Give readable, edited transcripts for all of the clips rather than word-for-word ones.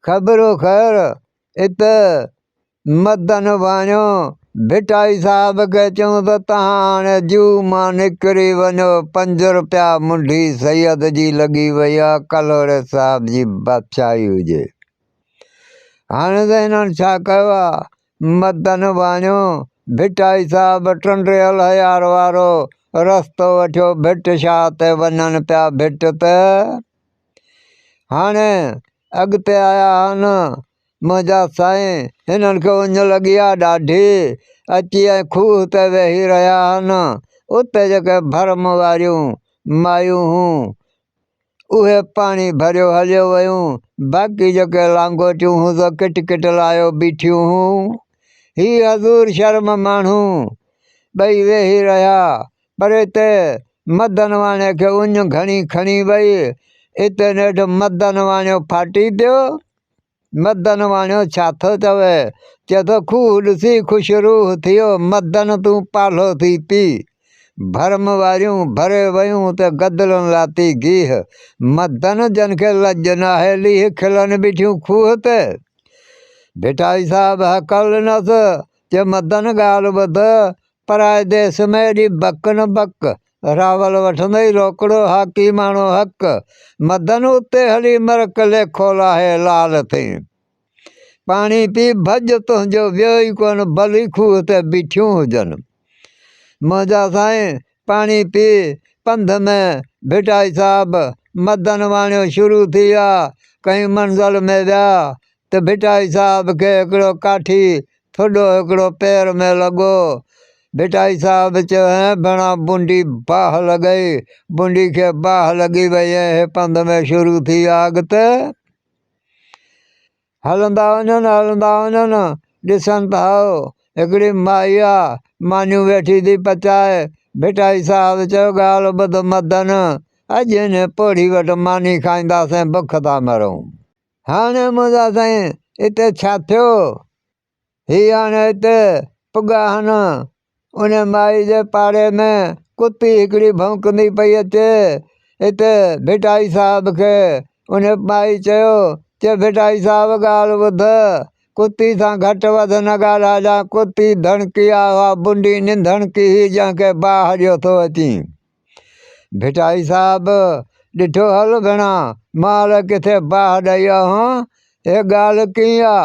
خبرو خير ات مدن واڻيو ڀٽائي صاحب کي چيون ته تهان هاڻي جوء مان نڪري وڃو، پنج روپيا منڍي سيد جي لڳي وئي آ، ڪلهوڙي صاحب جي بادشاهي هجي. هاڻي ته هنن ڇا ڪيو آ، مدن واڻيو ڀٽائي صاحب ٽنڊي الهيار وارو رستو وٺيو ڀٽ شاهه تي وڃن پيا ڀٽ ته هاڻي اڳتي آيا آهن منهنجا سائين هنن کي اڃ لڳي آ ڏاڍي اچي ۽ کوهه تي ويهي رهيا آهن اتي جيڪي ڀرم واريون مايون هون اهي پاڻي ڀريو هليو ويون باقي جيڪي لانگوٽيون هون سو ڪٽ ڪٽ لايو بيٺيون هون هي حضور شرم ماڻهو ٻئي ويهي رهيا پر اتي مدن واڻي کي اڃ گهڻي کڻي وئي. اتي نيٺ مدن واڻيو ڦاٽي پيو. مدن واڻيو ڇا ٿو چوي؟ چئي ٿو کوهه ڏسي خوش روح ٿيو، مدن تون پالهو ٿي پي. ڀرم واريون ڀري ويون ته گدلن لاتي گيهه. مدن جن کي لڄ ناهي ليهه کلن بيٺيون کوهه تي. ڀٽائي صاحب هڪل ڏنس، چي مدن ڳالهه ٻڌ، پرائي ديس ۾ ايڏي بڪ نه بڪ، راول وٺندئي روڪڙو حاڪيماڻو حق، مدن اتي هلي مرڪ ليکو لاهي لال ٿئين. پاڻي پي ڀڄ تنهنجو ويو ئي ڪونه ڀلي کوهه تي بيٺيون هجن. منهنجا سائين پاڻي پي پنڌ ۾ ڀٽائي صاحب مدن واڻيو شروع ٿي ويا ڪئين منزل ۾ ويا ته ڀٽائي صاحب کي هڪڙو ڪاٺي ٿڏو هڪڙو پير ۾ لڳو. ڀٽائي صاحب چيو، هين ڀيڻا بونڊي باهه لڳئي. بونڊي کي باهه لڳي وئي ۽ هي پنڌ ۾ شروع ٿي ويا اڳتي هلندا وڃن هلندا وڃن ڏسن ته هائو هڪڙي مائي آ مانيون ويٺي ٿي پچائي. ڀٽائي صاحب چيو، ڳالهه ٻڌ مدن، اڄ انهي پوڙهي وٽ ماني کائينداسين بک ٿا مرون. هاڻي منهنجا سائين اتي ڇا ٿيو؟ هي هاڻي اتي پڳا هن. ان مائي جي پاڙي ۾ ڪتي هڪڙي ڀونڪندي پئي اچي. اتي ڀٽائي صاحب کي ان مائي چيو، چي ڀٽائي صاحب ڳالهه ٻڌ، ڪتي سان گهٽ وڌ نه ڳالهائجان، ڪتي ڌڻڪي آ اها بنڊي ننڌڻڪي هئي جنهن کي باهه ڏيو ٿو اچين. ڀٽائي صاحب ڏٺو هل ڀيڻا مان الائي ڪٿي باهه ڏئي آيو هان هي ڳالهه ڪيئن آ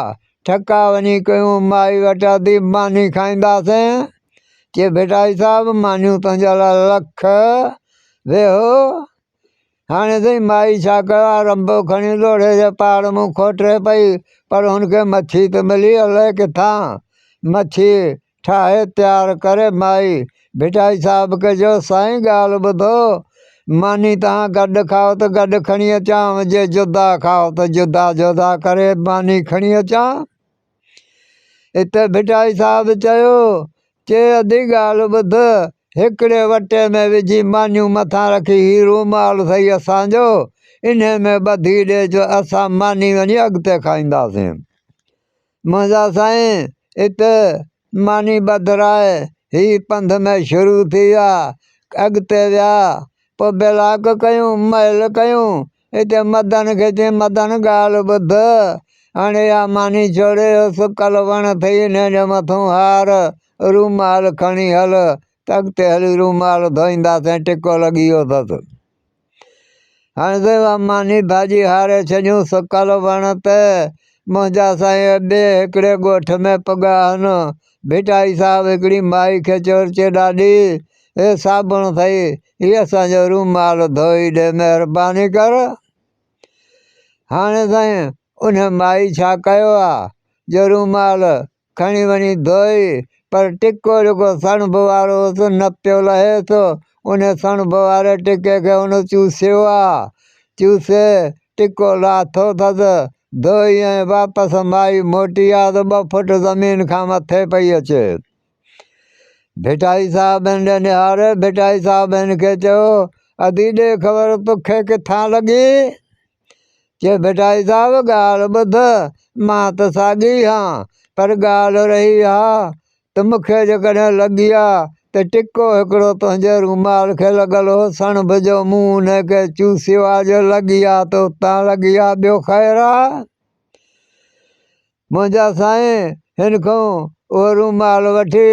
ٺڪا وڃي ڪيون مائي وٽ اڌي ماني کائينداسين چي ڀٽائي صاحب مانيون تنهنجي لاء لک ويهو هاڻي سائين مائي ڇا ڪيو آ رنبو کڻي لوڙهي جي پاڙ مون کوٽري پئي پر هن کي مڇي ته ملي الائي ڪٿان مڇي ٺاهي تيار ڪري مائي ڀٽائي صاحب کي چيو، سائين ڳالهه ٻڌو، ماني توهان گڏ کائو ته گڏ کڻي اچان، جي جدا کائو ته جدا جدا ڪري ماني کڻي اچان. اتي ڀٽائي صاحب چيو، چي ادي ڳالهه ٻڌ، هڪڙي وٽي ۾ وجهي مانيون مٿان رکي هي رومال اٿئي اسان جو، انهي ۾ ٻڌي ڏي جو اسان ماني وڃي اڳتي کائينداسين. منهنجا سائين ات ماني ٻڌرائي هي پنڌ ۾ شروع ٿي ويا اڳتي ويا پوء بلاڪ ڪيون مهل ڪيون اتي مدن کي چيائين مدن ڳالهه ٻڌ هاڻي اها ماني ڇوڙي اهو سڪل وڻ اٿئي انهي جي مٿون هار رومال کڻي هل ته اڳتي هلي رومال ڌوئينداسين ٽڪو لڳي ويو اٿس. هاڻي سائين اها ماني ڀاڄي هاري ڇڏيون سڪل وڻ تي منهنجا سائين ٻئي هڪڙي ڳوٺ ۾ پڳا هن ڀٽائي صاحب هڪڙي مائي کي چيو چي ڏاڏي هي صابڻ اٿئي هي اسان جو رومال ڌوئي ڏي مهرباني ڪر هاڻي سائين ان مائي ڇا ڪيو آ جو رومال کڻي وڃي ڌوئي، پر ٽڪو جيڪو سڻڀ وارو هوس نه پيو لهيس. ان سڻڀ واري ٽڪي کي هن چوسيو آ. چوسي ٽڪو لاٿو اٿس. ڌوئي ۽ واپس مائي موٽي آ ته ٻه فوٽ زمين کان مٿي پئي اچي. ڀٽائي صاحب هن ڏي نهاري، ڀٽائي صاحب هن کي چيو، ادي ڏي خبر توکي ڪٿان لڳي؟ چي ڀٽائي صاحب ڳالهه ٻڌ، مان ته ساڳي هان، پر ڳالهه رهي ها ته مون کي جيڪڏهن لڳي ها ته ٽڪو هڪڙو تنهنجي رومال کي لڳل هو، سڻڀ جو مون انهي کي چوسيو آ، جو لڳي ها ته اتان لڳي ها، ٻيو خير آ؟ منهنجا سائين هن کان اهو رومال وٺي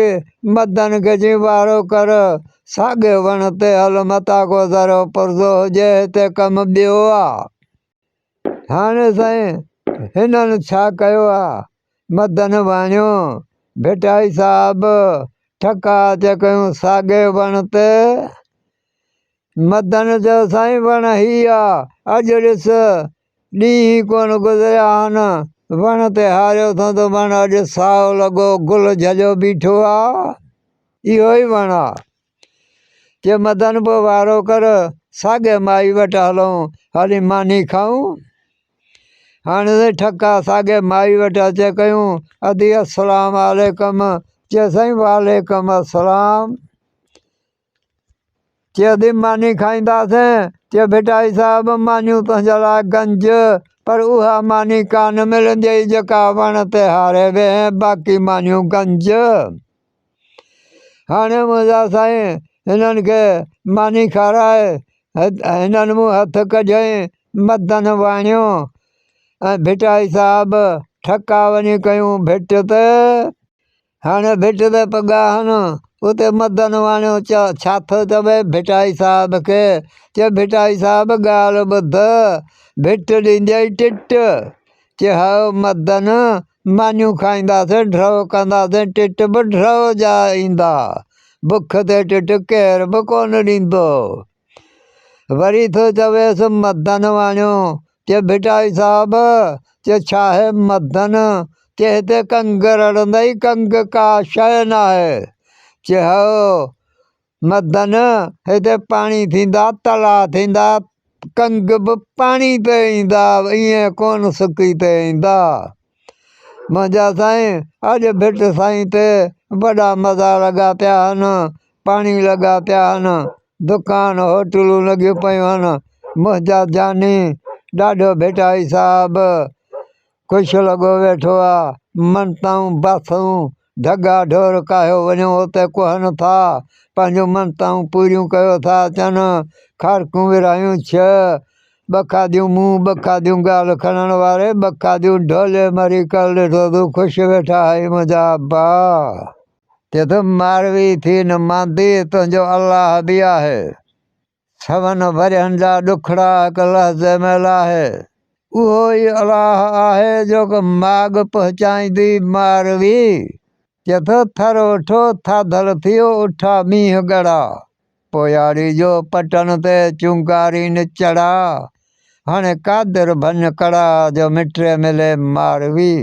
مدن کي چيائين وارو ڪر، ساڳئي وڻ تي هل متان ڪو ذرو پرزو هجي هتي ڪم ٻيو آ. هاڻي سائين هنن ڇا ڪيو آ؟ مدن واڻيو، ڀٽائي صاحب ٺڪاء اچي ڪيون ساڳئي وڻ تي. مدن چيو سائين وڻ هي آ، اڄ ڏس ڏينهن ئي ڪونه گذريا آهن، وڻ تي هاريو اٿم ته وڻ اڄ سائو لڳو گل جهليو بيٺو آ، اهو ئي وڻ آ. چي مدن پوء وارو ڪر، ساڳي مائي وٽ هلون، هلي ماني کائون. هاڻي سائين ٺڪا ساڳي مائي وٽ اچي ڪيون، ادي السلام عليڪم، چي سائين وعليڪم السلام. چي ادي ماني کائينداسين؟ چي ڀٽائي صاحب مانيون تنهنجي لاء گنج، پر اها ماني ڪانه ملنديئي جيڪا وڻ تي هاري ويهين، باقي مانيون گنج. هاڻي منهنجا سائين هنن کي ماني کارائي، هنن مون هٿ ڪڍيائين، مدن واڻيو ۽ ڀٽائي صاحب ٺڪا وڃي ڪيون ڀٽ تي. هاڻي ڀٽ تي پڳا هن، اتي مدن واڻيو ڇا ٿو چوي ڀٽائي صاحب کي، چي ڀٽائي صاحب ڳالهه ٻڌ، ڀٽ ڏينديئي ٽٽ. چي هائو مدن، مانيون کائينداسين، ڍؤ ڪنداسين، ٽٽ به ڍؤ جا ايندا، بک تي ٽٽ ڪير به ڪونه ڏيندو. وري ٿو چويس مدن واڻيو، چي ڀٽائي صاحب، چي ڇاهي مدن، چي هتي ڪنگ رڙندئي، ڪنگ ڪا شيء ناهي. چي هائو مدن، هتي پاڻي ٿيندا، تلاء ٿيندا، ڪنگ به پاڻي تي ايندا، ائين ڪونه سڪي تي ايندا. منهنجا سائين، اڄ ڀٽ سائين تي وڏا مزا لڳا پيا آهن، پاڻي لڳا پيا آهن، دڪان هوٽلون لڳيون پيون آهن، منهنجا جاني ڏاڍو ڀٽائي صاحب خوش لڳو ويٺو آ، منتائون باسون ڍڳا ڍور ڪاهيو وڃو اتي ڪهن ٿا، پنهنجون منتائون پوريون ڪيو ٿا اچن، کارڪون ورهايون ڇهه، ٻه کاڌيون مون ٻه کاڌيون ڳالهه کڻڻ واري، ٻه کاڌيون ڍولي مري ڪل ڏٺو تون خوش ويٺا آهين منهنجا ابا. چئي ٿو ماروي ٿي نه ماندي تنهنجو الله به آهي. سون ورهين جا ڏکڙا هڪ لحظي ۾ لاهي. اهو ئي الله آهي جو ماڳ پهچائيندي ماروي. چئي ٿو ٿر اٺو ٿاڌل ٿيو اٺا مينهن ڳڙا. پوياڙي جو پٽن تي چونگارين چڙا. هاڻي قادر ڀڃ ڪڙا جو مٽي ملي ماروي.